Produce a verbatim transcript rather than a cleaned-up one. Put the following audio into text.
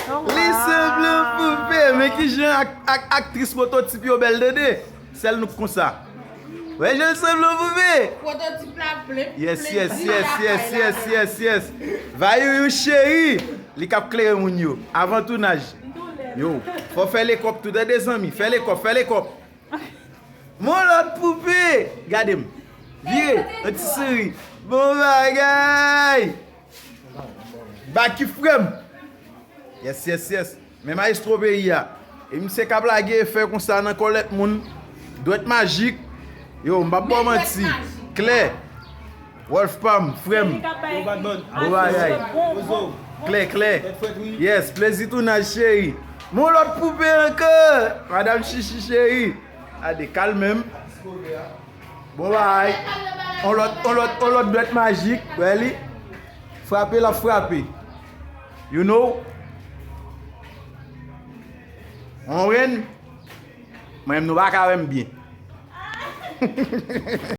Li sanble yon poupe, men kijan ak, ak aktris pwototip yo bèl tande. Sèl nou k konsa. Wè jan l sanble yon poupe. Pwototip la plen. Yes, yes, yes, yes, yes, yes, yes. Vayou yon cheri. Li k ap klere moun yo. Avan tounaj. Yo, fò fè lekòp tou tande zanmi. Fè lekòp, fè lekòp. Mon lòt poupe. Gade m. Vire. Yon ti souri. Bon bagay. Baki frè m. Yes, yes, yes. Men maestro peyi a. E misye k ap lage efè konsa nan kò lòt moun. Dwèt majik. Yo, m p ap ba w manti. Klè. Wolf Pam, frè m. Bon bagay. Klè, klè. Yes, plezi tounaj cheri. Mon lòt poupe ankò. Madam Chichi cheri. Gade, kalme m. Bon bagay. On lòt, on lòt, on lòt dwèt majik. Wè li. Frape l ap frape. You know? On ren. Mwen menm nou pa ka wè m byen.